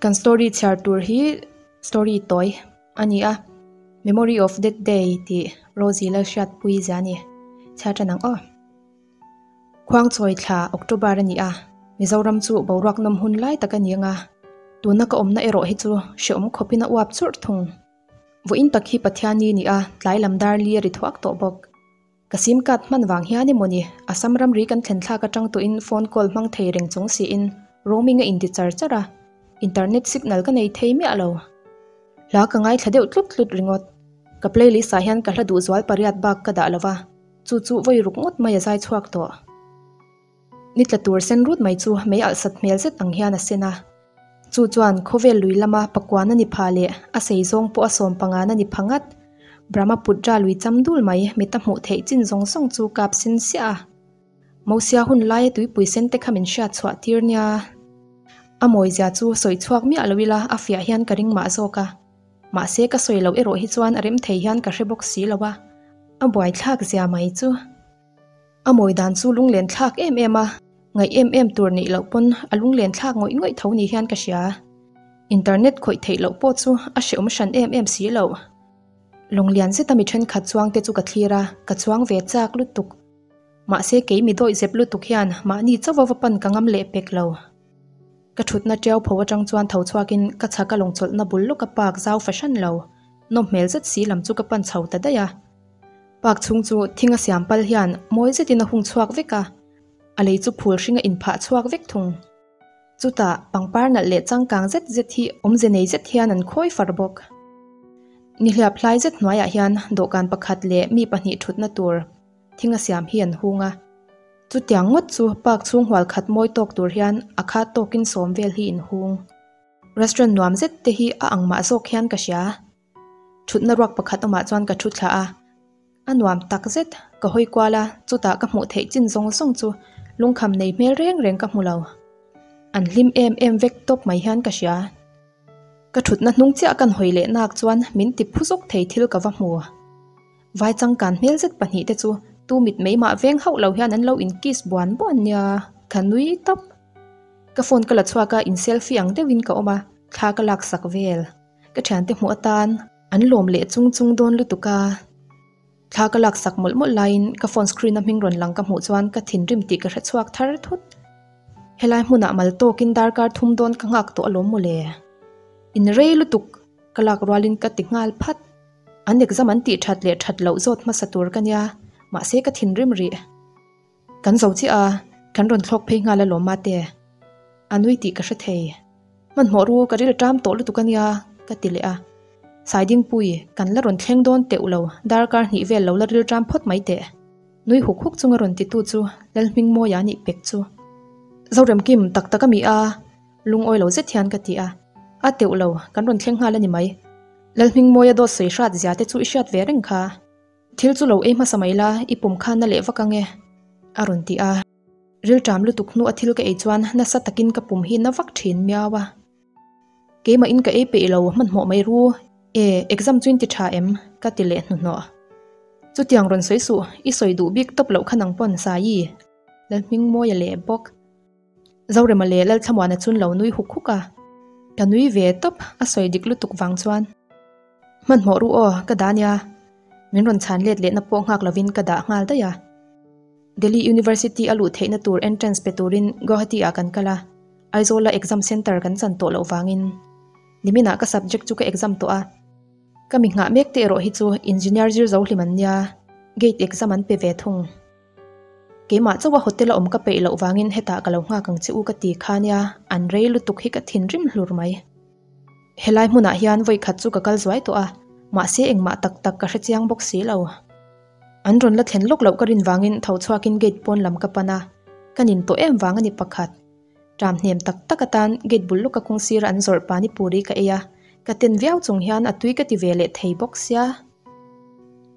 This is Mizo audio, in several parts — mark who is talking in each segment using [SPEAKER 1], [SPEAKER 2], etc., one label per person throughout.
[SPEAKER 1] Kan story chhiar tur hi story tawi a ni a, Memory of that day tih Rosie Lalhriatpui zia a ni. Chhiar tan ang aw. Khuangchawi thla October a ni a, Mizoram chu boruak nawm hun lai tak a ni ang a, tuna ka awmna erawh hi chu hrehawm khawpin a uap churh thung. Vawiin tak hi Pathiani ni a, tlai lam dar li a ri thuak tawh bawk. Ka sim card hman vang hian emaw ni, Assam ramri kan thlen thlak atang tawhin phone call hmang thei reng chung siin roaming a inti char char a, internet signal ka nei thei miah lo. Hla ka ngaithla deuh tlut tlut ringawt. Ka playlist ah hian ka hla duh zual pariat bak ka dah lo va, chu chu vawi ruk ngawt mai a zai chhuak tawh. Ni tla tur sen rut mai chu mei alh sat hmel zet ang hian a sen a. Chu chuan khawvel lui lama pakuan a ni pha leh a sei zawng pawh a sawm pangan a ni pha ngat. Brahmaputra lui cham dul mai mit a hmuh theih chin zawng zawng chu kap sen siah a. Mosia hun laia tuipui sen te kha min hriat chhuah tir nia. A mawizia chu sawi chhuak miah lo ila a fiah hian ka ring mah zawk a. Mahse ka sawi loh erawh hi chuan a rem thei hian ka hre bawk si lo a. A buaithlak zia mai chu. A mawi dan chu lunglen thlak em em a, ngaih em em tur neih loh pawn a lunglen thlak ngawih ngawih tho ni hian ka hria. Internet khawih theih loh pawh chu a hrehawm hran em em si lo. Lawnglian zeta mi thenkhat chuang te chu ka thlir a, ka chuang ve chak lutuk. Mahse kei mi dawih zep lutuk hian mahni chauh va pan ka ngam leh pek lo. Ka thutna tiau pho atang chuan tho chhuakin ka chhaka lawngchawlhna bul lawka park zau fahran lo, nawm hmel zet si lam chu ka pan chho ta daih a. Park chhung chu thing a siam pal hian mawi zetin a hung chhuak vek a, a lei chu phul hring a inphah chhuak vek thung. Chutah pangpar nalh leh changkang zet zet hi awmze nei zet hian an khawi far bawk. Nihliap hlai zet hnuaiah hian dawhkan pakhat leh mi pahnih thutna tur thing a siam hi an hung a. Chutiang ngawt chu park chhung hual khat mawi tawk tur hian a khat tawkin sawm vel hi inhung. Restaurant nuam zet te hi a ang mah zawk hian ka hria. Thutna ruak pakhat awmah chuan ka thu thla a, a nuam tak zet ka hawi kual a, chutah ka hmuh theih chin zawng zawng chu lungkham nei hmel reng reng ka hmu lo. An hlim em em vek tawp mai hian ka hria. Ka thutna hnung chiah kan hawi leh nak chuan min ti phu zawk thei thil ka va hmu. Vai changkan hmel zet pahnih te chu tu mit mei mah veng hauh lo hian an lo in kiss buan buan nia, ka nui tawp. Ka phone ka la chhuak a, in selfie ang deuhin ka awm a, thla ka lak sak vel. Ka thiante hmuh atan an lawm leh chung chung dawn lutuk a. Thla ka lak sak mawlh mawlh laiin ka phone screen a hming rawn lang ka hmuh chuan ka thinrim tih ka hre chhuak thar thut. Helai hmunah mal tawkin darkar thum dawn ka nghak tawh alawm mawle. In rei lutuk ka lak rualin ka ti nghal phat. An exam an tih that leh that loh zawt hmasa tur ka nia, mahse ka thinrim rih. Kan zo chiah a, kan rawn thlawk phei nghal alawm mate. A nui tih ka hre thei. Hmanhmawh ru ka ril ṭam tawh lutuk a nia, ka ti leh a. Saidingpui, kan la rawn thleng dawn teuh lo, darkar hnih vel lo la ril ṭam phawt mai teh. Nui huk huk chunga rawn titu chu Lalhmingmawia nih pek chu. Zoremkim, tak tak a mi a, lungawi lo zet hian ka ti a. A teuh lo, kan rawn thleng nghal a ni mai. Lalhmingmawia dawt sawi hrat zia te chu i hriat ve reng kha. Thil chu lo ei hmasa mai la, i pum khan na leh vak ang e, a rawn ti a. Rilṭam lutuk hnu a thil ka ei chuan nasa takin ka pum hi na vak ṭhin miau a. Keimahin ka ei peih lo hmanhmawh mai ru e, exam chu in ti ṭha em? ka ti leh hnuhnawh. Chutiang rawn sawi suh, i sawi duh bik tawp loh kha nang pawn Saii, Lalhmingmawia leh bawk. Zorema leh Lalthlamuana chun lo nui huk huk a, ka nui ve tawp a sawi dik lutuk vang chuan. Hmanhmawh ru aw, ka dah nia. Min rawn chhan let lehna pawh nghak lovin ka dah nghal daih a. Delhi University a luh theihna tur entrance pe turin Guwahati ah kan kal a, Aizawl a exam centre kan chan tawh loh vangin. Niminah ka subject chu ka exam tawh a. Ka mi nghah mek te erawh hi chu engineer zir zo hlim an nia, gate exam an pe ve thung. Keimah chauha hotel a awm ka peih loh vangin hetah ka lo nghak ang che u ka ti kha nia, an rei lutuk hi ka thinrim hlur mai. Helai hmunah hian vawi khat chu ka kal zuai tawh a, mahse engmah tak tak ka hre chiang bawk si lo. An rawn la thlen lawk loh ka rin vangin tho chhuakin gate pawn lam ka pan a, ka nin tawh em vang a ni pakhat. Ṭam hnem tak tak atan gate bul lawka kawng sira an zawrh pani puri ka ei a, ka ten viau chung hian a tui ka ti ve leh thei bawk sia.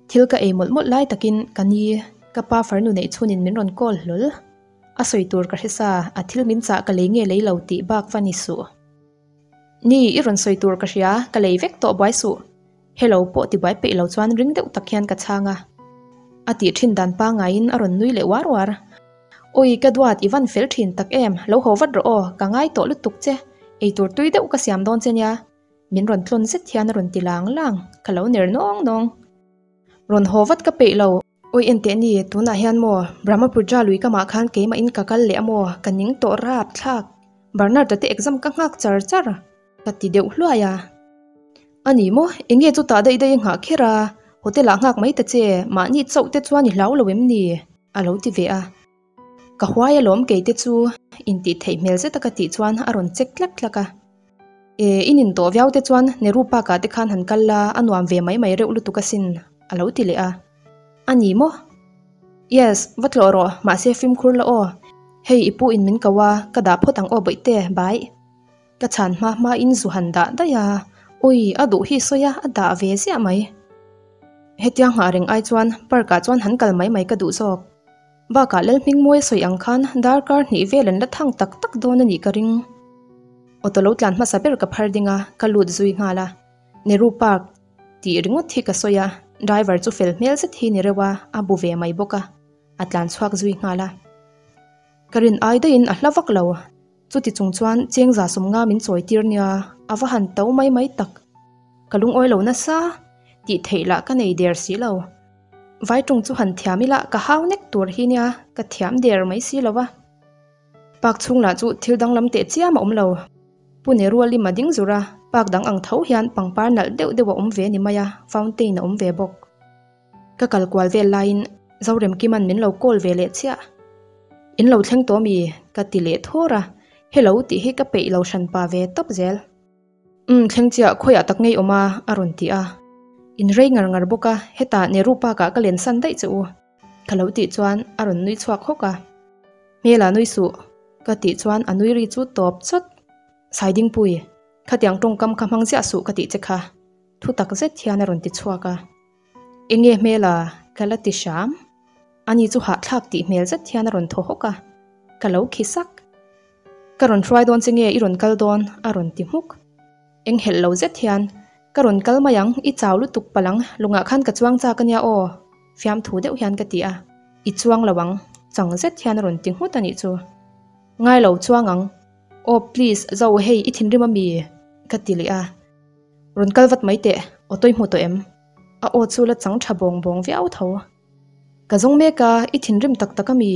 [SPEAKER 1] Thil ka ei mawlh mawlh lai takin ka ni, ka pa farnu neih chhunin min rawn call hlawl. A sawi tur ka hre sa, a thil min chah ka lei nge lei lo tih bak va ni suh. Ni, i rawn sawi tur ka hria, ka lei vek tawh buai suh. Hello pawh ti buai peih lo chuan ring deuh tak hian ka chhang a. A tih thin dan pangaiin a rawn nui leh uar uar. Awi ka duat i van fel thin tak em, lo haw vat rawh aw, ka ngai tawh lutuk che. Eitur tui deuh ka siam dawn che nia, min rawn tlawn zet hian a rawn ti lang lang, ka lo ner nawng nawng. Rawn haw vat ka peih lo. Awi enteh ni, tunah hian maw Brahmaputra lui kamah khan keimah in ka kal leh a maw, ka ning tawh rap thlak. Bernard-a te exam ka nghak char char, ka ti deuh hluai a. A ni maw, enge chutah daih daih i nghah kher a, hotel ah nghak mai ta che, mahni chauh te chuan i hlau lo em ni? a lo ti ve a. Ka huai alawm kei te chu intih theih hmel zet a ka tih chuan a rawn chek tlak tlak a. E, i nin tawh viau te chuan Nehru Park ah te khan han kal la, a nuam ve mai mai reuh lutuk asin a lo ti leh a. A ni maw? Yes, va tlawh rawh, mahse fimkhur la aw. Hei i pu in min ko a, ka dah phawt ang aw bawihte, bye. Ka chhan hma hma in zu han dah daih a, ui a duh hi sawi a, a dah ve ziah mai. Hetia nghah reng ai chuan park ah chuan han kal mai mai ka duh zawk. Bakah Lalhmingmawia sawi ang khan darkar hnih vel an la thang tak tak dawn a nih ka ring. Auto lo tlan hmasa ber ka phar ding a, ka lut zui nghal a. Nehru Park tih ringawt hi ka sawi a, driver chu fel hmel zet hi ni reuh a, a bu ve mai bawk a, a tlan chhuak zui nghal a. Ka rin ai daihin a hla vak lo. Chuti chung chuan chengza sawmnga min chawi tir nia, a va han to mai mai tak. Ka lungawi lo nasa, tih theih lah ka nei der si lo. Vai ṭawng chu han thiam ila ka hau nek tur hi nia, ka thiam der mai si lo va. Park chhung lah chu thil danglam teh chiam a awm lo. Pu Nehru-a lim a ding zur a, park dang ang tho hian pangpar nalh deuh deuh a awm ve ni mai a, fountain a awm ve bawk. Ka kal kual vel laiin Zoremkima'n min lo call ve leh chiah. In lo thleng tawh mi? ka ti leh thawr a, hello tih hi ka peih lo hranpa ve tawp zel. Umm thleng chiah khawiah tak ngei awm a a rawn ti a. In rei ngar ngar bawk a, hetah Nehru Park ah ka len san daih che u. Ka lo tih chuan a rawn nui chhuak hawk a. Hmel ah nui suh ka tih chuan a nui ri chu tawp chawt. Saidingpui, khatiang tawngkam kha hmang ziah suh ka tih che kha. Thu tak zet hian a rawn ti chhuak a. Enge hmel a? Ka la ti hram. Ani chu hahthlak tih hmel zet hian a rawn thaw hawk a, ka lo khi sak. Ka rawn hruai dawn che nge i rawn kal dawn? a rawn ti hmuk. Eng helh lo zet hian, Ka rawn kal mai ang, i chau lutuk palh ang, lungah khan ka chuang chak ania aw, fiamthu deuh hian ka ti a. I chuang lo ang, chang zet hian a rawn ti nghut a nih chu. Ngai lo chuang ang. Aw please, zo hei i thinrim ami? ka ti leh a. Rawn kal vat mai teh, auto i hmu tawh em? A aw chu la chang tha bawng bawng viau tho. Ka zawng mek a, i thinrim tak tak ami?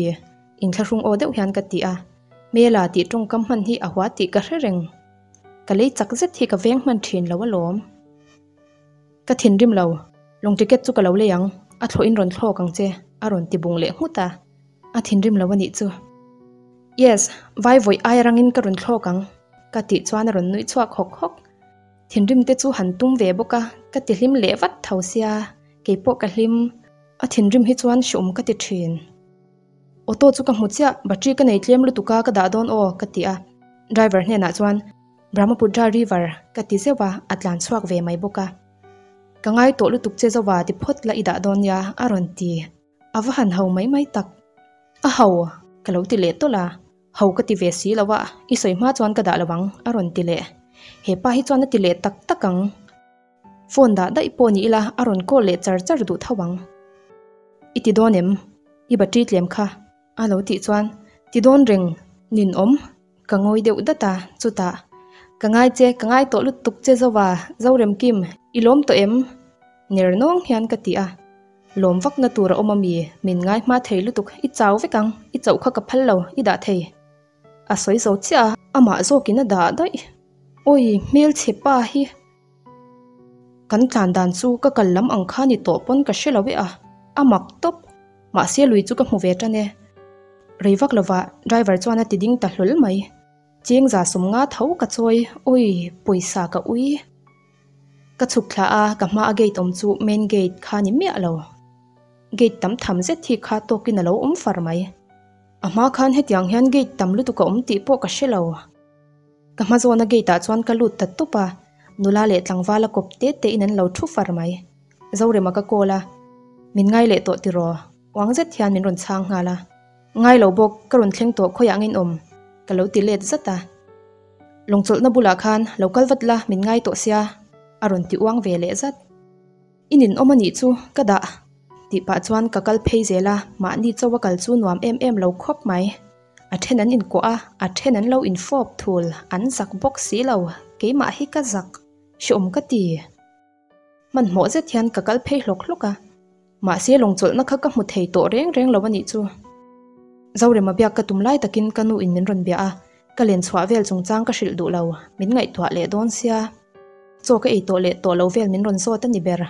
[SPEAKER 1] Inthlahrung aw deuh hian ka ti a. Hmela tih tawngkam hman hi a hua tih ka hre reng. Ka lei chak zet hi ka veng hman thin lo alawm. Ka thinrim lo, lawng ticket chu ka lo lei ang, a thlawh in rawn thlawk ang che, a rawn ti bung leh nghut a. A thinrim lo a nih chu. Yes, vai vawi aia rangin ka rawn thlawk ang, ka tih chuan a rawn nuih chhuak hawk hawk. Thinrim te chu han tum ve bawk a, ka ti hlim leh vat tho sia, keipawh ka hlim. A thinrim hi chuan hreawm ka ti thin. Auto chu ka hmu chiah, battery ka nei tlem lutuk a ka dah dawn aw ka ti a, driver hnenah chuan Brahmaputra river ka ti zeuh a, a tlan chhuak ve mai bawk a. Ka ngai tawh lutuk che zauh a ti phawt la i dah dawn nia a rawn ti. A va han ho mai mai tak. A ho! Ka lo ti leh tawlh a. Ho ka ti ve si lo a, i sawi hma chuan ka dah lo ang, a rawn ti leh. He pa hi chuan a ti leh tak tak ang. Phone dah daih pawh ni ila a rawn call leh char char duh tho ang. I ti dawn em? I battery tlem kha. A lo tih chuan, Ti dawn reng, ninawm. Ka ngawi deuh dat a, chutah, Ka ngai che, ka ngai tawh lutuk che Zova, Zoremkim, i lawm tawh em? Ner nawng hian ka ti a. Lawm vakna tur a awm ami, min ngai hma thei lutuk, i chau vek ang, i chauh kha ka phal lo, i dah thei. A sawi zo chiah a, amah zawkin a dah daih. Awi, hmelchhe pa hi. Kan tlan dan chu ka kal lam ang kha ni tawh pawn ka hre lo e a, a mak tawp. Mahse lui chu ka hmu ve tan e. Rei vak lovah driver chuan a ti ding ta hlawl mai. Chengza sawmnga tho ka chawi, awi, pawisa ka ui. Ka chhuk thla a, ka hma a gate awm chu main gate kha ni miah lo. Gate tam tham zet hi kha tawkin a lo awm far mai. A hma khan hetiang hian gate tam lutuk a awm tih pawh ka hre lo. Ka hma zawna gate ah chuan ka lut ta tawp a, nula leh tlangval a kawp te te in an lo thu far mai. Zorema ka call a, min ngai leh tawh tiraw? Uang zet hian min rawn chhang nghal a. Ngai lo bawk, ka rawn thleng tawh khawiah ang in awm? Ka lo ti let zat a. Lawngchawlhna bulah khan lo kal vat la min ngai tawh sia a rawn ti uang ve leh zat. I ninawm a nih chu ka dah tih pah chuan ka kal phei zel a, mahni chaw a kal chu nuam em em lo khawp mai. A then an inkuah a, a then an lo infawp thul, an zak bawk si lo, keimah hi ka zak, hreawm ka ti. Hmanhmawh zet hian ka kal phei hlawk hlawk a, mahse lawngchawlhna kha ka hmu thei tawh reng reng lo a nih chu. Zorema biak ka tum lai takin ka nu in min rawn bia a, ka len chhuah vel chungchang ka hrilh duh lo, min ngaihtuah leh dawn sia. Chaw ka ei tawh leh tawh lo vel min rawn zawt a ni ber.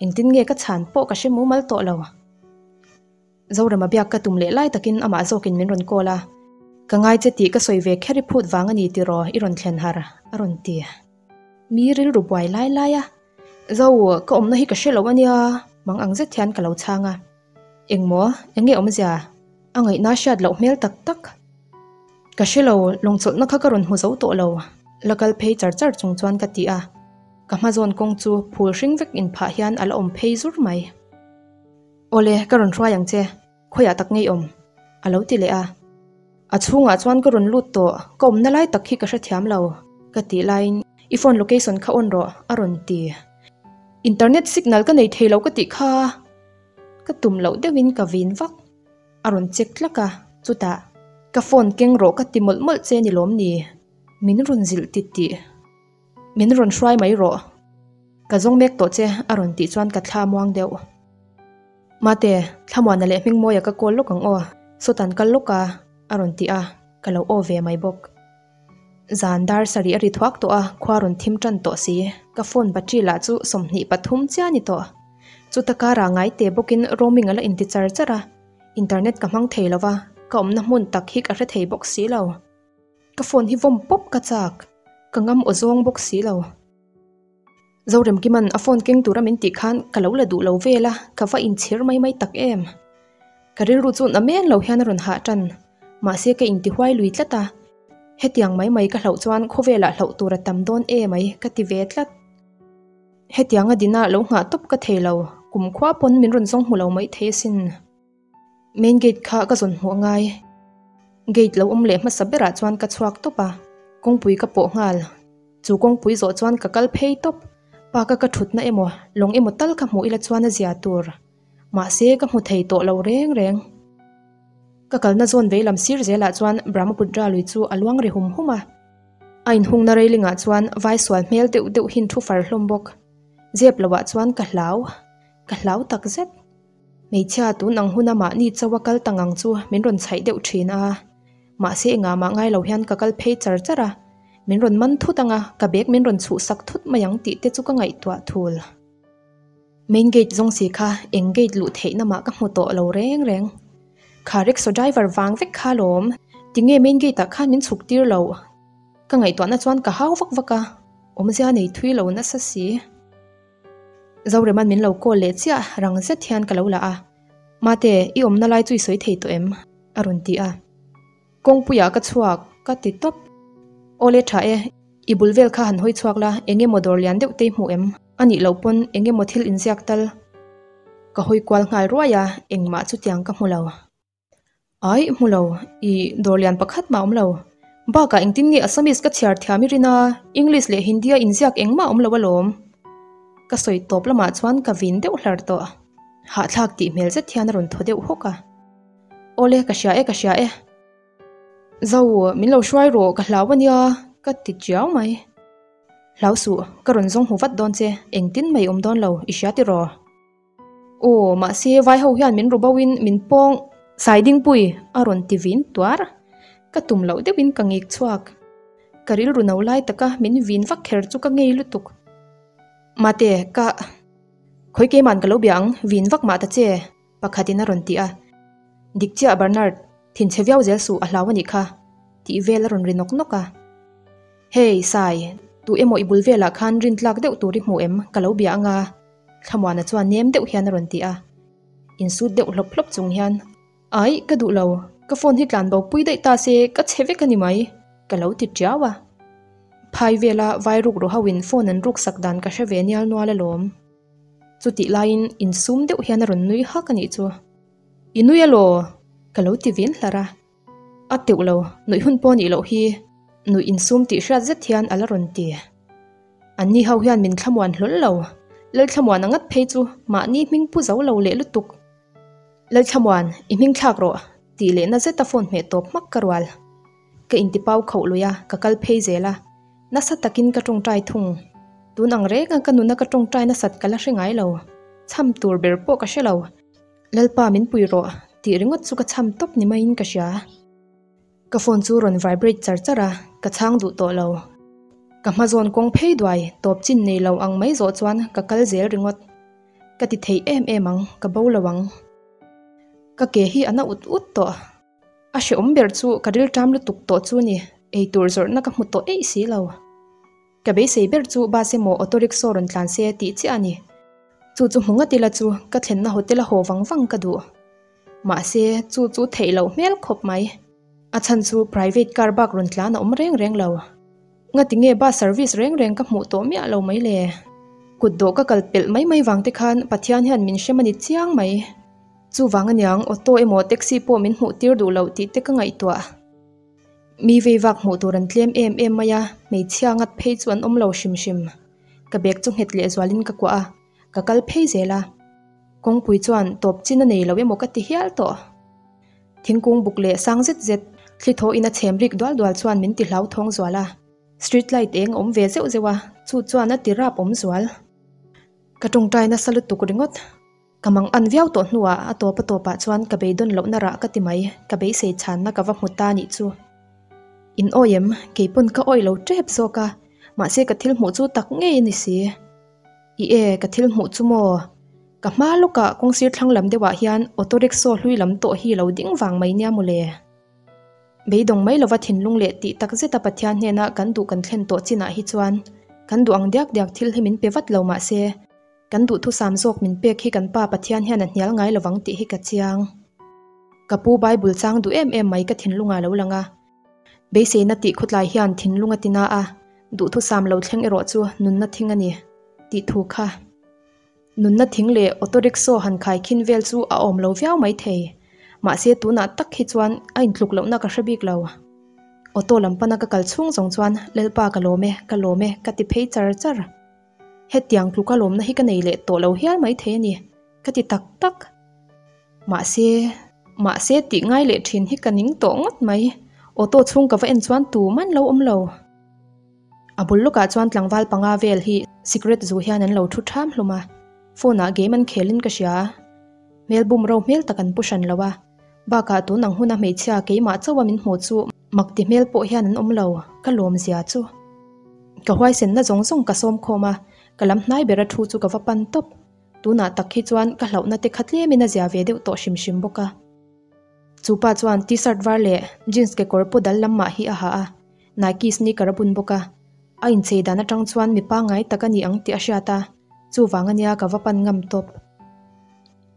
[SPEAKER 1] Engtin nge ka chhan pawh ka hre mumal tawh lo. Zorema biak ka tum leh lai takin amah zawkin min rawn call a, Ka ngai che tih ka sawi ve kher i phut vang a ni tiraw i rawn thlen har, a rawn ti. Mi rilru buai lai lai a, Zo, ka awmna hi ka hre lo a nia, mang ang zet hian ka lo chhang a. Engmaw, eng nge awmzia? A ngaihna hriat loh hmel tak tak. Ka hre lo, lawngchawlhna kha ka rawn hmu zo tawh lo, la kal phei char char chung chuan ka ti a. Ka hma zawn kawng chu phul hring vek inphah hian a la awm phei zur mai. Awle, ka rawn hruai ang che, khawiah tak ngei awm? A lo ti leh a. A chhungah chuan ka rawn lut tawh, ka awmna lai tak hi ka hrethiam lo, ka tih laiin i phone location kha on rawh, a rawn ti. Internet signal ka nei thei lo ka tih kha ka tum loh deuhin ka vin vak. A rawn check tlak a, chutah ka phone keng rawh ka ti mawlh mawlh che ni lawm ni? Min rawn zilh ti tih. Min rawn hruai mai rawh. Ka zawng mek tawh che a rawn tih chuan ka thla muang deuh. Mate, Thlamuana leh Hmingmawia ka call lawk ang aw, sawtan kal lawk a, a rawn ti a, ka lo aw ve mai bawk. Zan dar sarih a ri thuak tawh a, khua rawn thim tan tawh si. Ka phone battery lah chu 23 chiah a ni tawh. Chuta karah ngai te bawkin roaming a la inti char char a, internet ka hmang thei lo va, ka awmna hmun tak hi ka hre thei bawk si lo. Ka phone hi vawm pawp ka chak, ka ngam aw zawng bawk si lo. Zoremkiman a phone keng tura min tih khan ka lo la duh lo vel a, ka va inchhir mai mai tak em. Ka rilru chu na men lo hian a rawn hah tan, mahse ka intihuai lui tlat a. Hetiang mai mai ka hlauh chuan khawvelah hlauh tur a tam dawn e mai ka ti ve tlat. Hetianga dina lo nghah tawp ka thei lo, kumkhua pawn min rawn zawng hmu lo mai thei asin. Main gate kha ka zawn hmuh angai. Gate lo awm leh hmasa berah chuan ka chhuak tawp a, kawngpui ka pawh nghal. Chu kawngpui zawh chuan ka kal phei tawp. Park a ka thutna emaw, lawng emaw tal ka hmuh ila chuan a zia tur. Mahse ka hmu thei tawh lo reng reng. Ka kalna zawn vei lam sir zelah chuan Brahmaputra lui chu a luang ri hum hum a. A inhungna railing ah chuan vai sual hmel deuh deuh hin thu far hlawm bawk. Zep loh ah chuan ka hlau. Ka hlau takzet. Hmeichhia tun ang huna mahni chauha kal ta ngang chu min rawn chhaih deuh thin a, mahse engah mah ngai lo hian ka kal phei char char a, min rawn man thut anga ka bag min rawn chhuhsak thut mai ang tih te chu ka ngaihtuah thul. Main gate zawng si kha eng gate luh theihna mah ka hmu tawh lo reng reng. Kha rickshaw driver vang vek kha alawm, tinge main gate ah khan min chhuk tir loh? Ka ngaihtuahna chuan ka hau vak vak a, awmzia nei thui lo nasa si. Zoreman min lo call leh chiah rang zet hian ka lo la a, Mate, i awmna lai chu i sawi thei tawh em? a rawn ti a. Kawngpuiah ka chhuak, ka ti tawp. Awle tha e, i bul vel kha han hawi chhuak la, eng emaw dawr lian deuh te i hmuh em? A nih loh pawn eng emaw thil inziak tal. Ka hawi kual nghal ruai a, engmah chutiang ka hmu lo. Ai, hmu lo, i dawr lian pakhat mah awm lo. Bakah engtin nge Assamese ka chhiar thiam i rin a, English leh Hindi a inziak engmah awm lo alawm. Ka sawi tawp lamah chuan ka vin deuh hlar tawh. Hahthlak tih hmel zet hian a rawn thaw deuh hawk a. Awle, ka hria e, ka hria e. Zo, min lo hruai rawh, ka hlau a nia, ka ti chiau mai. Hlau suh, ka rawn zawng hmu vat dawn che, engtin mai awm dawn lo, i hria tiraw? Aw, mahse vai ho hian min ru bo in min pawng sai dingpui a rawn ti vin tuar. Ka tum loh deuhin ka ngik chhuak. Ka rilru no lai taka min vin vak kher chu ka ngei lutuk. Mate, ka khawi keiman ka lo bia ang, vin vak mah ta che, pakhatin a rawn ti a. Dik chiah Bernard, thinchhe viau zel suh a hlau a nih kha, tih vel a rawn ri nawk nawk a. Hey, Sai, tu emaw i bul velah khan rintlak deuh tur i hmu em, ka lo bia anga. Thlamuana chuan nem deuh hian a rawn ti a, insut deuh hlawp hlawp chung hian, Ai, ka duh lo, ka phone hi tlan bo pui daih ta se ka chhe vek a ni mai, ka lo ti tiau a. Phai vela vai ruk ru ho in phone an ruk sak dan ka hre ve nial nual alawm. Chutih laiin insum deuh hian a rawn nui hak a nih chu. I nui alaw? Ka lo ti vin hlar a. A teuh lo, nuih hun pawh nih loh hi, nuih insum tih hriat zet hian a la rawn ti. An ni ho hian min thlamuan hlawl lo, Lalthlamuan a ngat phei chu mahni hming pu zo lo leh lutuk. Lalthlamuan, i hming thlak rawh, Tih leh na zeta phone hmeh tawp hmak ka rual. Ka intipau khauh lui a, ka kal phei zel a. Nasa takin ka tawngtai thung. Tun ang reng a ka nuna ka tawngtai nasat ka la hre ngai lo. Chham tur ber pawh ka hre lo. Lalpa min pui rawh tih ringawt chu ka chham tawp ni maiin ka hria. Ka phone chu rawn vibrate char char a, ka chhang duh tawh lo. Ka hma zawn kawng phei duai tawp chin nei lo ang mai zawh chuan ka kal zel ringawt. Ka ti thei em em ang, ka bo lo ang. Ka ke hi a na ut ut tawh. A hrehawm ber chu ka rilṭam lutuk tawh chu ni, eitur zawrhna ka hmu tawh eih si lo. Ka beisei ber chu bus emaw auto rickshaw rawn tlan se tih chiah a ni. Chu chu hmu ngat ila chu ka thlenna hotel a haw vang vang ka duh. Mahse, chu chu theih loh hmel khawp mai. A chhan chu private car bak rawn tlan a awm reng reng lo. Ngati nge bus service reng reng ka hmuh tawh miah lo mai le? Kut dawh ka kal pelh mai mai vang te khan Pathian hian min hrem a ni chiang mai. Chuvang aniang auto emaw taxi pawh min hmuh tir duh loh tih te ka ngaihtuah. Mi vei vak hmuh tur an tlem em em mai a, hmeichhia ngat phei chu an awm lo hrim hrim. Ka bag chu nghet leh zualin ka kuah a, ka kal phei zel a. Kawngpui chuan tawp chin a nei lo emaw ka ti hial tawh. Thingkung buk leh sang zet zet, thli thaw in a chhem rik dual dual chuan min ti hlauthawng zual a. Street light eng a awm ve zeuh zeuh a, chu chuan a ti rap awm zual. Ka tawngtai nasa lutuk ringawt. Ka mang an viau tawh hnuah a tawp a tawpah chuan ka beidawn lohna rah ka ti mai, ka beisei chhanna ka va hmu ta nih chu. In awi em? Kei pawn ka awi lo tep zawk a, mahse ka thil hmuh chu tak ngei a ni si. I e, ka thil hmuh chu maw? Ka hma lawkah kawngsir thlang lam deuhah hian auto rickshaw hlui lam tawh hi lo ding vang mai nia mawle. Beidawng mai lova thinlung leh tih tak zeta Pathian hnena kan duh kan thlen tawh chinah hi chuan kan duh ang diak diak thil hi min pe vat lo mahse, Kan duhthusam zawk min pek hi kan Pa Pathian hian a hnial ngai lovang tih hi ka chiang. Ka pu Bible chang duh em em mai ka thinlungah lo lang a. Beiseina tih khawtlai hian thinlung a tina a, duhthusam lo thleng erawh chu nunna thing a ni, tih thu kha. Nunna thing leh auto rickshaw han khai khin vel chu a awm lo viau mai thei. Mahse tunah tak hi chuan a intluk lohna ka hre bik lo. Auto lam pana ka kal chhung zawng chuan Lalpa ka lawm e, ka lawm e ka ti phei char char. Hetiang tluka lawmna hi ka nei leh tawh lo hial mai thei a ni, ka ti tak tak. Mahse, mahse tih ngai leh thin hi ka ning tawh ngawt mai. Auto chhung ka va en chuan tu man lo awm lo. A bul lawkah chuan tlangval panga vel hi sikret zu hian an lo thu ṭham hlawm a, phone ah game an khelin ka hria. Hmel bum ro hmel tak an pu hran lo a, bakah tun ang huna hmeichhia keimah chauha min hmuh chu mak ti hmel pawh hian an awm lo, ka lawm zia chu. Ka huaisenna zawng zawng ka sawm khawm a, ka lam hnai bera thu chu ka va pan tawp. Tunah tak hi chuan ka hlauhna te kha tlemin a zia ve deuh tawh hrim hrim bawk a. Chu pa chuan t-shirt var leh jeans kekawr paw dal lam mah hi a ha a, Nike sneaker a bun bawk a. A inchei dan atang chuan mi pangngai tak a ni ang tih a hriat a, chuvang ania ka va pan ngam tawp.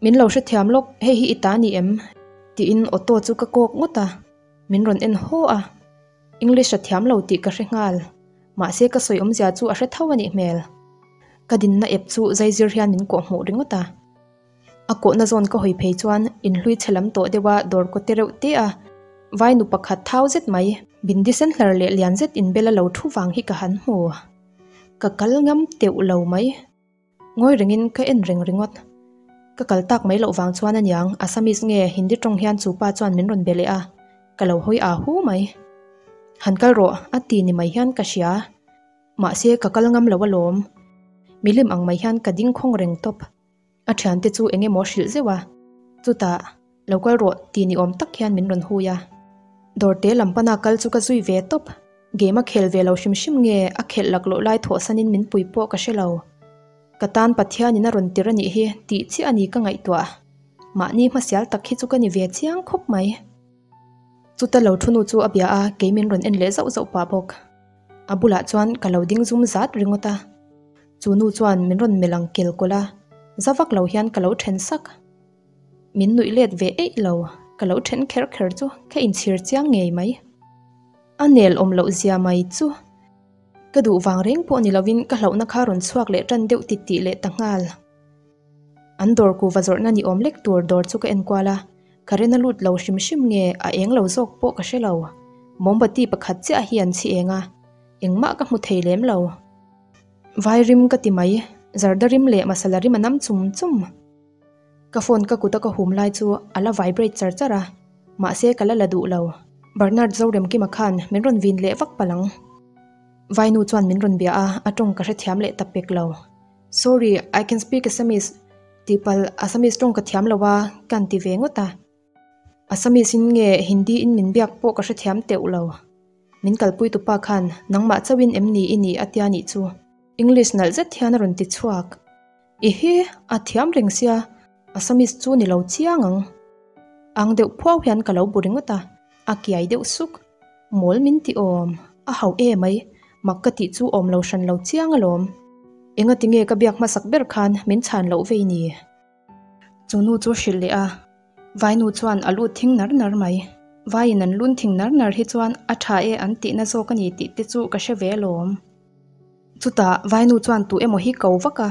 [SPEAKER 1] Min lo hrethiam lawk, hei hi i ta ni em? tiin auto chu ka kawk ngawt a, min rawn en haw a. English a thiam lo tih ka hre nghal. Mahse ka sawi awmzia chu a hre tho a nih hmel. Ka dinna ep chu zaizir hian min kawh hmuh ringawt a. A kawhna zawn ka hawi phei chuan inhlui chhe lam tawh deuha dawr kaw te reuh te a vai nu pakhat thau zet mai bindi sen hlar leh lian zet inbel a lo thu vang hi ka han hmu. Ka kal ngam teuh lo mai. Ngawi rengin ka en reng ringawt. Ka kal tak mai loh vang chuan aniang Assamese nge Hindi tawng hian chu pa chuan min rawn be leh a, ka lo hawi aa hu mai. Han kal rawh a ti ni mai hian ka hria. Mahse ka kal ngam lo alawm. Milim ang mai hian ka ding khawng reng tawp. A thiante chu eng emaw hrilh zeuh a, chutah lo kal rawh ti ni awm tak hian min rawn hui a. Dawrte lam pana kal chu ka zui ve tawp. Game a khel ve lo hrim hrim nge a khelh lak loh lai thawhsanin min pui pawh ka hre lo. Ka tan Pathianin a rawn tir a nih hi tih chiah a ni ka ngaihtuah. Mahni hmasial tak hi chu ka ni ve chiang khawp mai. Chuta lo thu nu chu a bia a, kei min rawn en leh zauh zauh pah bawk. A bulah chuan ka lo ding zum zat ringawt a. Chu nu chuan min rawn melh ang kel kawlh a, za vak lo hian ka lo then sak. Min nuih let ve eih lo, ka lo then kher kher chu ka inchhir chiang ngei mai. A nel awm loh zia mai chu. Ka duh vang reng pawh ni lovin ka hlauhna kha rawn chhuak leh tan deuh titih leh ta nghal. An dawr kuva zawrhna ni awm lek tur dawr chu ka enkual a, current a lut lo hrim hrim nge a eng lo zawk pawh ka hre lo. Mombati pakhat chiah hi an chhi eng a, engmah ka hmu thei lem lo. Vai rim ka ti mai, zarda rim leh masala rim a nam chum chum. Ka phone ka kuta ka hum lai chu a la vibrate char char a. Mahse ka la la duh lo. Bernard Zoremkima khan min rawn vin leh vak palh ang. Vainu chuan min rawn bia a, a tawng ka hrethiam leh ta pek lo. Sorry, I can speak Assamese tih palh Assamese tawng ka thiam lo a, ka han ti ve ngawt a. Assamese in nge Hindi in min biak pawh ka hrethiam teuh lo. Min kalpui tupa khan nangmah chauhin em ni i nih a tia nih chu. English nalh zet hian a rawn ti chhuak. I hi a thiam reng sia, Assamese chu ni lo chiang ang. Ang deuh phuau hian ka lo bu ringawt a, a kiai deuh suk. Mawl min ti awm, a hauh e mai, mak ka tih chu awm lo hran lo chiang alawm. Engati nge ka biak hmasak ber khan min chhan loh vei ni? Chu nu chu hrilh leh a, Vainu chuan a lut thing nar nar mai. Vaiin an lun thing nar nar hi chuan a tha e an tihna zawk a ni tih te chu ka hre ve alawm. Chutah Vainu chuan tu emaw hi ko vak a,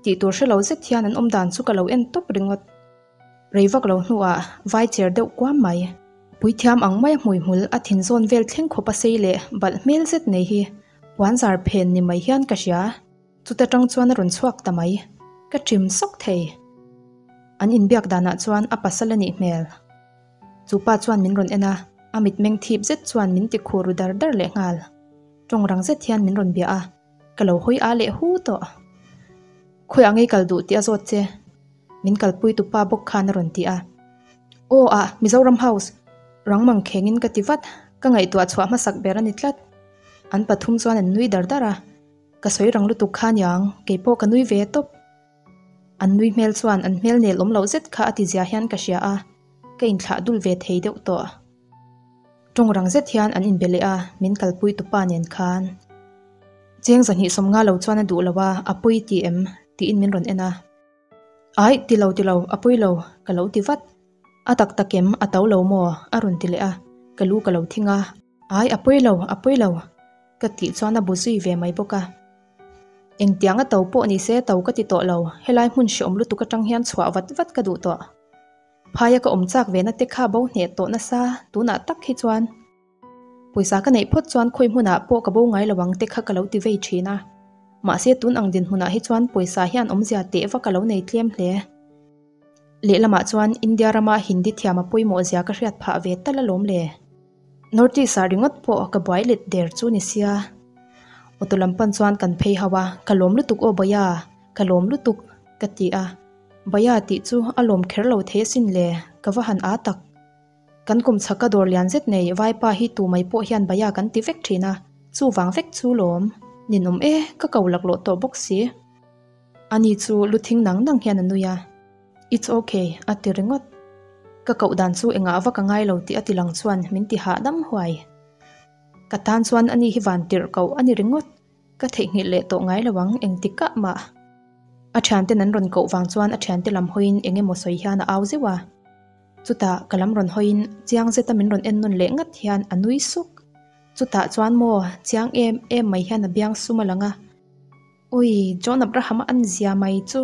[SPEAKER 1] tih tur hre lo zet hian an awm dan chu ka lo en tawp ringawt. Rei vak lo hnuah vai cher deuh kuam mai. Puithiam ang maia hmuihmul a thin zawn vel thleng khawp a sei leh balh hmel zet nei hi puan zar phen ni mai hian ka hria. Chuta tang chuan a rawn chhuak ta mai. Ka ṭim sawk thei. An inbiak danah chuan a pasal a nih hmel. Chu pa chuan min rawn en a, a mitmeng thip zet chuan min ti khur ru dar dar lehnghal. Tawng rang zet hian min rawn bia a, ka lo hawi a leh hu tawh. Khawiah ngei kal duh tih a zawt che. Min kalpui tu pa bawk khan a rawn ti a. Aw ah, Mizoram House! Rang mang khengin ka ti vat, ka ngaihtuah chhuah hmasak ber a ni tlat. An pathum chuan an nui dar dar a. Ka sawi rang lutuk kha aniang, keipawh ka nui ve tawp. An nui hmel chuan an hmel nel awm loh zet kha a ti zia hian ka hria a, ka inthlah dul ve thei deuh tawh. Tawng rang zet hian an inbe leh a, min kalpui tupa nen khan. Cheng 250 lo chuan a duh lo a, a pawi ti em? tiin min rawn en a. Aih, ti lo ti lo, a pawi lo, ka lo ti vat. A tak tak em, a to lo maw? a rawn ti leh a, ka lu ka lo thing a. Ai, a pawi lo, a pawi lo, ka tih chuan a bu zui ve mai bawk a. Engtiang a to pawh ni se to ka ti tawh lo, helai hmun hreawm lutuk atang hian chhuah vat vat ka duh tawh. Phaia ka awm chak ve na te kha bo hneh tawh nasa, tunah tak hi chuan pawisa ka neih phawt chuan khawi hmunah pawh ka bo ngai lo ang te kha ka lo ti vei thin a. Mahse tun ang dinhmunah hi chuan pawisa hian awmzia teh vak a lo nei tlem hle. Lehlamah chuan India rama Hindi thiam a pawimawh zia ka hriat phah ve tal alawm le. North East ah ringawt pawh ka buai let der chu ni sia. Auto lam pan chuan kan phei hauh a, ka lawm lutuk aw Baya, ka lawm lutuk ka ti a. Baya tih chu a lawm kher lo thei asin le, ka va han aa tak. Kan kum chhaka dawr lian zet nei Vaipa hi tu mai pawh hian Baya kan ti vek thin a, chuvang vek chu lawm. Ninawm e, ka ko laklawh tawh bawk si. Ani chu lu thing nang nang hian a nui a. It's ok, a ti ringawt. Ka koh dan chu engah vak a ngai lo tih a ti lang chuan min ti hahdam huai. Ka tan chuan ani hi van tirh koh a ni ringawt. Ka theihnghilh leh tawh ngai lo ang engtik kah mah. A thianten an rawn koh vang chuan a thiante lam hawiin eng emaw sawi hian a au zeuh a. Chutah ka lam rawn hawiin chiang zeta min rawn en nawn leh ngat hian a nui suk. Chutah chuan maw chiang em em mai hian a biang sum a lang a. Ui, John Abraham-a an zia mai chu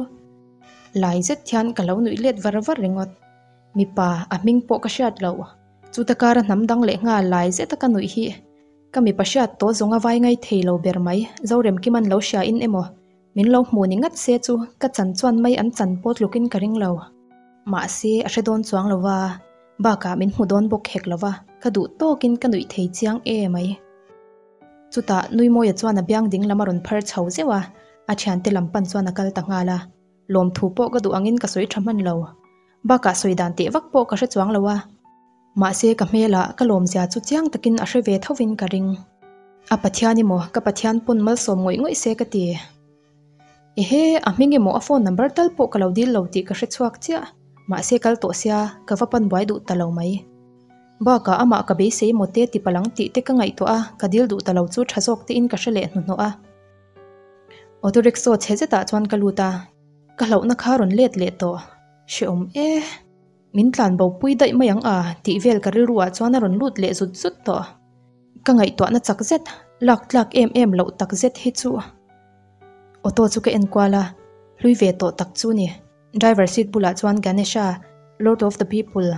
[SPEAKER 1] lai zet hian ka lo nuih let var var ringawt. Mipa, a hming pawh ka hriat loh. Chuta kara hnam dang leh nghal lai zeta ka nuih hi ka mipa hriat tawh zawng a vai ngai thei lo ber mai. Zoremkima'n lo hria in emaw min lo hmu ni ngat se chu ka chan chuan mai an chan pawh tlukin ka ring lo. Mahse, a hre dawn chuang lo va, bakah min hmu dawn bawk hek lo va, ka duh tawkin ka nuih thei chiang e mai. Chutah Nuimawia chuan a biang ding lam a rawn phar chho zeuh a, a thiante lam pan chuan a kal ta nghal a. Lawmthu pawh ka duh angin ka sawi tha hman lo. Bakah sawi dan teh vak pawh ka hre chuang lo a. Mahse ka hmelah ka lawmzia chu chiang takin a hre ve thovin ka ring. A Pathian emaw ka Pathian pawn malsawm ngawih ngawih se ka ti. Ehe, a hming emaw a phone number tal pawh ka lo dil lo tih ka hre chhuak chiah. Mahse kal tawh sia, ka va pan buai duh ta lo mai. Bakah amah ka beisei maw te ti palang tih te ka ngaihtuah a, ka dil duh ta lo chu tha zawk tein ka hre leh hnuhnawh a. Auto rickshaw chhe zetah chuan ka lut a, ka hlauhna kha rawn let leh tawh. Hrehawm e. Min tlan bo pui daih mai ang a tih vel ka rilru ah chuan a rawn lut leh zut zut tawh. Ka ngaihtuahna chak zet, lak tlak em em loh tak zet hi chu. Auto chu ka en kual a, hlui ve tawh tak chu ni. Driver seat bulah chuan Ganesha, Lord of the People,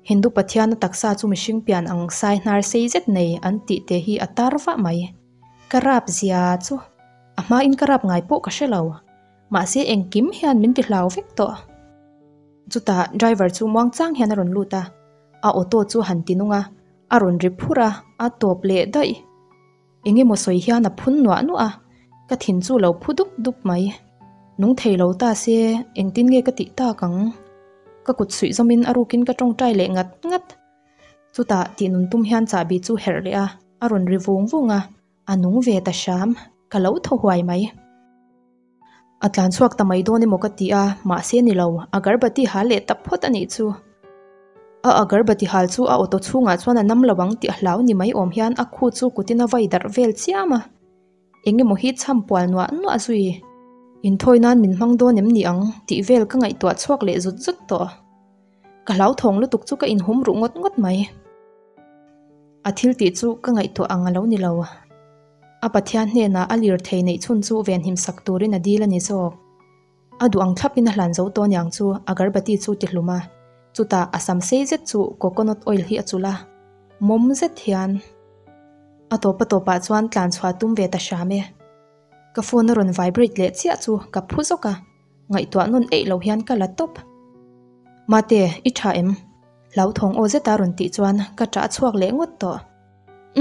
[SPEAKER 1] Hindu pathiana taksa chu mihring pian ang sai hnar sei zet nei an tih te hi a tar vah mai. Ka rap zia chu a hmain ka rap ngai pawh ka hre lo. Mahse engkim hian min ti hlau vek tawh. Chutah driver chu muangchang hian a rawn lut a. A auto chu han ti nung a, a rawn ri phur a, a tawp leh daih. Eng emaw sawi hian a phun nuah nuah a, ka thin chu lo phu dup dup mai. Nung thei lo ta se, engtin nge ka tih tak ang? Ka kut suih zawmin a rukin ka tawngtai leh ngat ngat. Chutah tih nun tum hian chahbi chu herh leh a, a rawn ri vung vung a, a nung ve ta hram, ka lo thaw huai mai. A tlan chhuak ta mai dawn emaw ka ti a, mahse ni lo, agarbati hal leh ta phawt a nih chu. A agarbati hal chu a auto chhungah chuan a nam lo ang tih a hlau ni mai awm hian a khu chu kutin a vai darh vel chiam a. Eng emaw hi chham pual nuah nuah zui. Inthawi nan min hmang dawn em ni ang tih vel ka ngaihtuah chhuak leh zut zut tawh. Ka hlauthawng lutuk chu ka inhum ruh ngawt ngawt mai. A thil tih chu ka ngaihtuah ang a lo ni lo. A Pathian hnenah a lirthei neih chhun chu venhim sak turin a dil a ni zawk. A duh ang thlapin a hlan zo tawh aniang chu agarbati chu ti hlum a, chutah a sam sei zet chu coconut oil hi a chulh a, mawm zet hian a tawp a tawpah chuan tlan chhuah tum ve ta hram e. Ka phone a rawn vibrate leh chiah chu ka phu zawk a, ngaihtuah nawn eih lo hian ka la tawp. Mate, i tha em? Hlauthawng aw zeta rawn tih chuan ka ṭah chhuak leh ngawt tawh.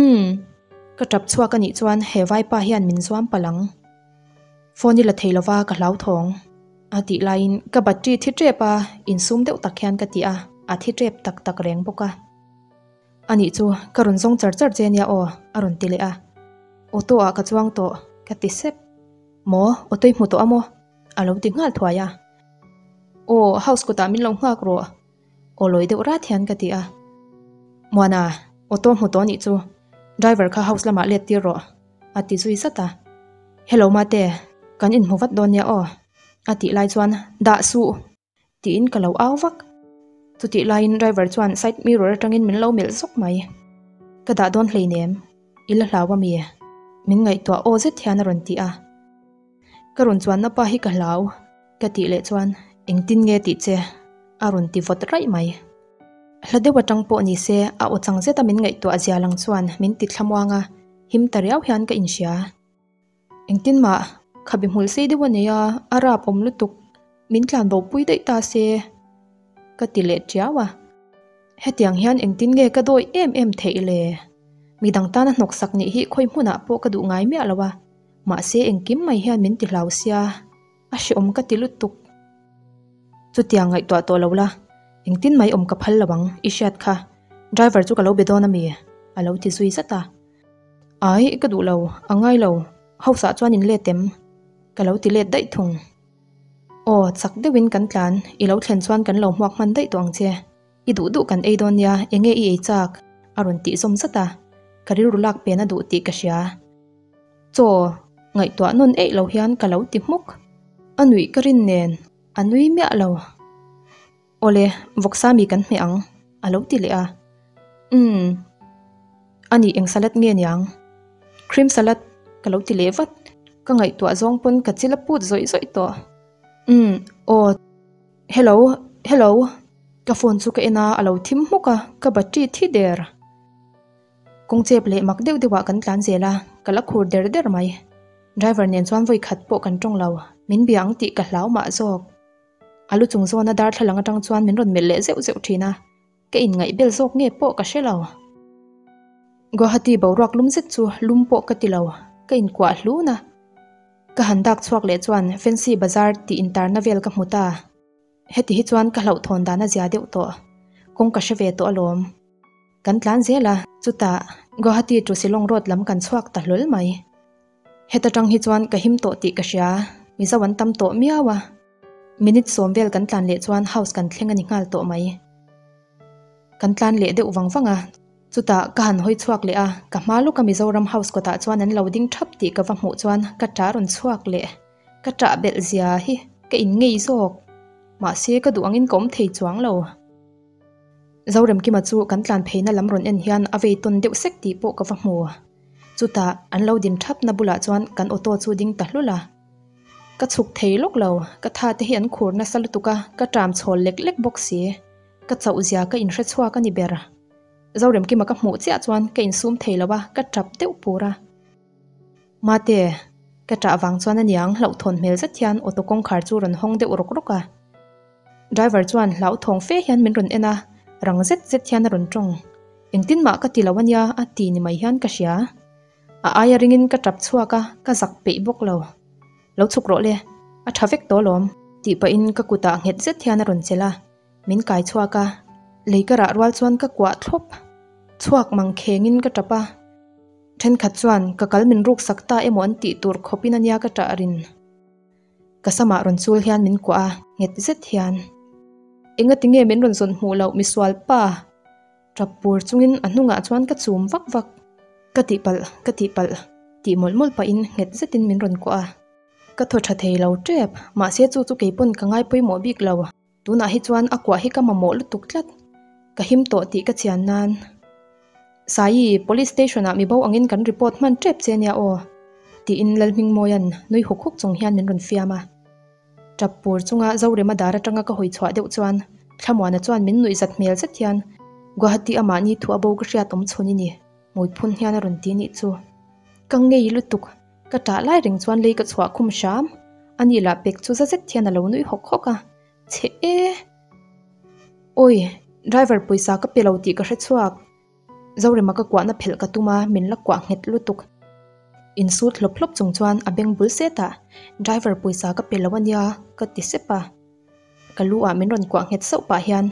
[SPEAKER 1] Umm, ka ṭap chhuak a nih chuan he vaipa hian min zuam palh ang. Phone i la thei lova ka hlauthawng. A tih laiin ka battery thi ṭep a, insum deuh tak hian ka ti a, a thi ṭep tak tak reng bawk a. A nih chu, ka rawn zawng char char che nia aw, a rawn ti leh a. Auto ah ka chuang tawh, ka ti sep. Maw, auto i hmu tawh a maw? A lo ti nghal thuai a. Aw, house kawtah min lo nghak rawh. Aw lawi deuh rat hian ka ti a. Muana, auto hmu tawh nih chu. Driver kha house lamah let tir rawh, a ti zui zat a. Hello Mate, kan inhmu vat dawn nia aw, a tih lai chuan dah suh! tiin ka lo au vak. Chutih laiin driver chuan side mirror atangin min lo melh zawk mai. Ka dah dawn hleinem, i la hlau ami? Min ngaihtuah aw zet hian a rawn ti a. Ka rawn chuanna pa hi ka hlau. Ka tih leh chuan engtin nge tih che a rawn ti vawt raih mai. Hla deuh atang pawh ni se a aw chang zeta min ngaihtuah zia lang chuan min ti thlamuang a, him ta riau hian ka inhria. Engtin mah khabe hmul sei deuh a nei a, a rap awm lutuk, min tlan bo pui daih ta se ka ti leh tiau a. Hetiang hian engtin nge ka dawi em em theih le? Midang tana hnawksak nih hi khawi hmunah pawh ka duh ngai miah lo a, mahse engkim mai hian min ti hlau sia. A hreawm ka ti lutuk. Chutiang ngaihtuah tawh lo la, engtin mai awm ka phal lo ang, i hriat kha. Driver chu ka lo be dawn a mi? A lo ti zui zat a. Ai, ka duh lo, a ngai lo, house ah chuan in let em? Ka lo ti let daih thung. Aw, chak deuhin kan tlan, i lo thlen chuan kan lo hmuak hman daih tawh ang che. I duh duh kan ei dawn nia, enge i ei chak? A rawn tih zawm zat a, ka rilru lak pen a duh tih ka hria. Chaw, ngaihtuah nawn eih lo hian ka lo ti hmuk. A nuih ka rin nen, a nui miah lo. Awle, vawksa mi kan hmeh ang, a lo ti leh a. Umm, a nih eng salad nge niang? Cream salad, ka lo ti leh vat. Ka ngaihtuah zawng pawn ka chil a put zawih zawih tawh. Umm, aw, hello, hello, ka phone chu ka en a, a lo thim hmuk a, ka battery thi der. Kawng chep leh mak deuh deuhah kan tlan zel a, ka la khur der der mai. Driver nen chuan vawi khat pawh kan tawng lo, min bia ang tih ka hlau mah zawk. A lu chung zawna darthlalang atang chuan min rawn melh leh zeuh zeuh thin a, ka inngaih bel zawk nge pawh ka hre lo. Guwahati boruak lum zet chu lum pawh ka ti lo, ka inkuah hlun a. Ka han dak chhuak leh chuan Fancy Bazar tih intarna vel ka hmu ta. Heti hi chuan ka hlauhthawn dan a zia deuh tawh, kawng ka hre ve tawh alawm. Kan tlan zel a, chutah Guwahati to Shillong road lam kan chhuak ta hlawl mai. Heta tang hi chuan ka him tawh tih ka hria, Mizo an tam tawh miau a. Minute sawm vel kan tlan leh chuan house kan thleng a ni nghal tawh mai. Kan tlan leh deuh vang vang a, chutah ka han hawi chhuak leh a, ka hma lawka Mizoram house kawtah chuan an lo ding thap tih ka va hmuh chuan ka ṭah rawn chhuak leh. Ka ṭah belh zia hi ka in ngei zawk, mahse ka duh angin ka awm thei chuang lo. Zoremkima chu kan tlan pheina lam rawn en hian a vei tawn deuh sek tih pawh ka va hmu. Chutah an lo din thapna bulah chuan kan auto chu ding ta hlul a. Ka chhuk thei lawk lo, ka tha te hi an khur nasa lutuk a, ka ṭam chhawl lek lek bawk si. Ka chauh zia ka inhre chhuak a ni ber. Zoremkima ka hmuh chiah chuan ka insum thei lo a, ka ṭap deuh pur a. Mate, ka ṭah vang chuan aniang hlauhthawn hmel zet hian auto kawngkhar chu rawn hawng deuh rawk rawk a. Driver chuan hlauthawng fe hian min rawn en a, Rang zet zet hian a rawn tawng. Engtin mah ka ti lo ania a ti ni mai hian ka hria. A aia ringin ka tap chhuak a, ka zak peih bawk lo. Lo chhuk rawh le, a tha vek tawh alawm tih pahin ka kutah nghet zet hian a rawn chelh a, min kai chhuak a, lei ka rah rual chuan ka kuah thlawp. Chhuak mang khengin ka tap a, thenkhat chuan ka kal min ruk sak ta emaw an tih tur khawpin ania ka tah rin. Ka samah rawn chul hian min kuah a, nghet zet hian. Engati nge min rawn zawn hmuh loh misual pa? Tap pur chungin a hnungah chuan ka chum vak vak. Ka tihpalh, ka tihpalh, tih mawlh mawlh pahin nghet zetin min rawn kuah a. Ka thaw tha thei lo tep, mahse chu chu keipawn ka ngai pawimawh bik lo. Tunah hi chuan a kuah hi ka mamawh lutuk tlat. Ka him tawh tih ka chian nan. Saii, Police Station ah mi bo angin kan report hman tep che nia aw, tiin Lalhmingmawia'n nui huk huk chung hian min rawn fiam a. Tap pur chunga Zorema dar atanga ka hawi chhuah deuh chuan Thlamuana chuan min nuih zat hmel zet hian Guwahati a mahni thu a bo ka hriat awm chhun i ni, hmui phun hian a rawn ti nih chu. Ka ngei lutuk, ka tah lai reng chuan lei ka chhuah khum hram, ani lah pek chu za zet hian a lo nui hawk hawk a, chhe e. Awi, driver pawisa ka pe lo tih ka hre chhuak. Zorema ka kuahna phelh ka tum a, min la kuah nghet lutuk. Insut hlawp hlawp chung chuan a beng bul set ah, Driver pawisa ka pe lo a nia, ka ti sep a. Ka lu ah min rawn kuah nghet sauh pah hian,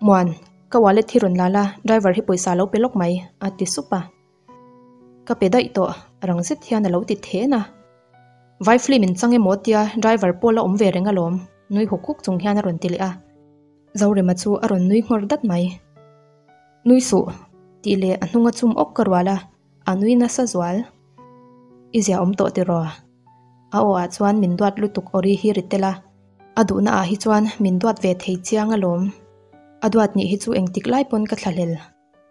[SPEAKER 1] Muan, ka wallet hi rawn la la, driver hi pawisa lo pe lawk mai, a ti sup a. Ka pe daih tawh, rang zet hian a lo ti then a. Vai film in chang emaw tia driver pawh la awm ve reng alawm, nui huk huk chung hian a rawn ti leh a. Zorema chu a rawn nui nghawr dat mai. Nui suh, tih leh a hnunga chum awk ka rual a, a nui nasa zual. I zia awm tawh tiraw? A aw ah chuan min duat lutuk awri hi ri tel a, a duhna ah hi chuan min duat ve thei chiang alawm. A duat nih hi chu engtik lai pawn ka thlahlel.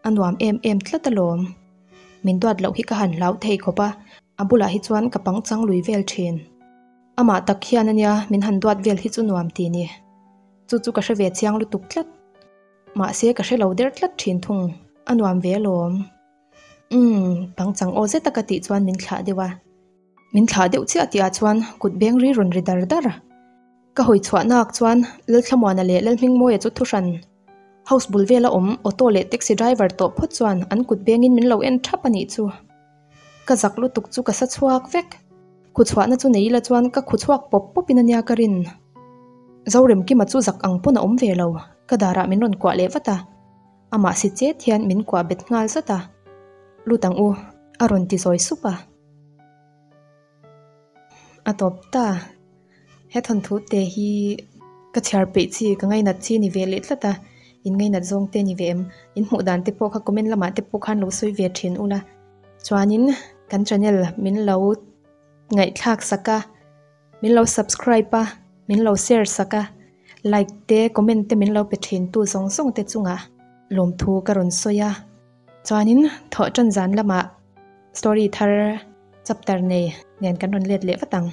[SPEAKER 1] A nuam em em tlat alawm. Min duat loh hi ka han hlau thei khawp a, a bulah hi chuan ka pangchang lui vel thin. Amah tak hian ania min han duat vel hi chu nuam ti ni. Chu chu ka hre ve chiang lutuk tlat. Mahse ka hre lo der tlat thin thung, a nuam ve alawm. Umm, pangchang aw zeta ka tih chuan min thlah deuh a. Min thlah deuh chiah tihah chuan kut beng ri rawn ri dar dar. Ka hawi chhuah nak chuan Lalthlamuana leh Lalhmingmawia chu thuhran house bul vela awm auto leh taxi driver tawh phawt chuan an kut bengin min lo en thap a nih chu. Ka zak lutuk chu ka sa chhuak vek. Khu chhuahna chu nei ila chuan ka khu chhuak pawp pawp in ania ka rin. Zoremkima chu zak ang pawn a awm ve lo, ka darah min rawn kuah leh vat a. Amah si chet hian min kuah bet nghal zat a. Lut ang u, a rawn ti zawi sup a. A tawp ta. He thawnthu te hi ka chhiar peih chi, ka ngainat chi ni ve leh tlat a, in ngainat zawng te ni ve em? In hmuh dan te pawh kha comment lamah te pawh khan lo sawi ve thin ula. Chuanin kan channel min lo ngaihthlak sak a, min lo subscribe a, min lo share sak a, like te comment te min lo pe thin tu zawng zawng te chungah lawmthu ka rawn sawi a. Chuanin thawh tan zan lamah story thar chapter nei nen kan rawn let leh vat ang.